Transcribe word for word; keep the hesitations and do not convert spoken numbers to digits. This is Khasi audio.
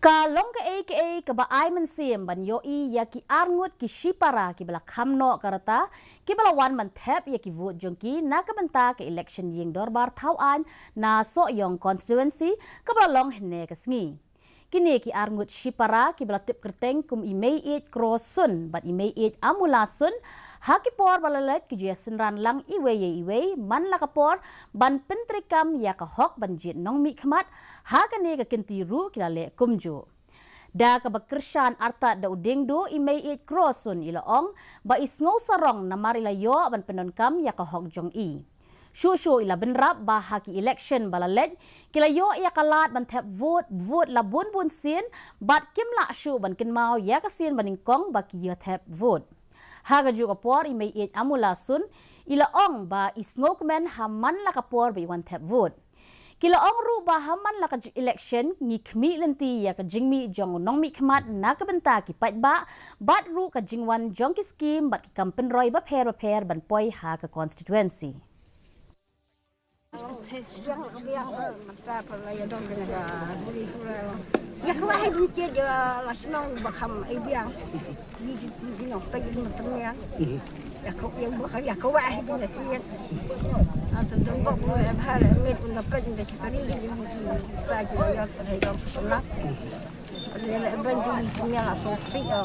Ka long kaei kaei kaba ai mynsiem ban ïohi ïa ki arngut ki shipara kiba la kham noh ka rta, kiba la wan ban thep ïa ki vote jong ki na ka bynta ka election ïing dorbar thaw aiñ na Sohiong constituency, kaba la long hynne ka sngi. Kine ki arngut shipara kiba la tip kyrteng kum i Meiieid Kro Sun bad i Meiieid Amula Sun, ha ki por ba la leit ki ju ïa synran lang iwei ïa iwei man la ka por ban pyntreikam ïa ka hok ban jied nongmihkhmat, ha kane ka kynti ruh ki la leh kumjuh. Da kaba kyrshan artat da u diengduh, i Meiieid Kro Sun i la ong ba i sngew sarong namar i la ïoh ban pyndonkam ïa ka hok jong i. Shuh shuh i la bynrap ba ha ki election ba la leit, ki la ïoh ïa ka lad ban thep vote, vote la bun bun sien, bad kim lah shuh ban kynmaw ïa ka sien ba nyngkong ba ki ïa thep vote. Ha kajuh ka por, i Meiieid Amula Sun i la ong ba i sngewkmen ha man la ka por ba i wan thep vote. Ki la ong ruh ba ha man la ka ju-, election ngi khmih lynti ïa ka jingmih jong u nongmihkhmat na ka bynta ki paidbah, bad ruh ka jingwan jong ki skim bad ki kam pynroi bapher bapher ban poi ha ka constituency. Biang, biang, mynta pala ïa dong kane ka buri pura. Ïa ka wah ai bun kiad ïa la shnong ba kham ai biang. Ïa ki, ïa ki nongpeit ïa ki nongpeit ïa. Ïa ka, ïa ka wah ai bun kiad. Ata dong bok bun ai bha ai miet bun nongpeit ïa ki kari ïa ki pa ki ïa ka ai dong pala. Pala ïa la ban ki ïa la song sri ïa.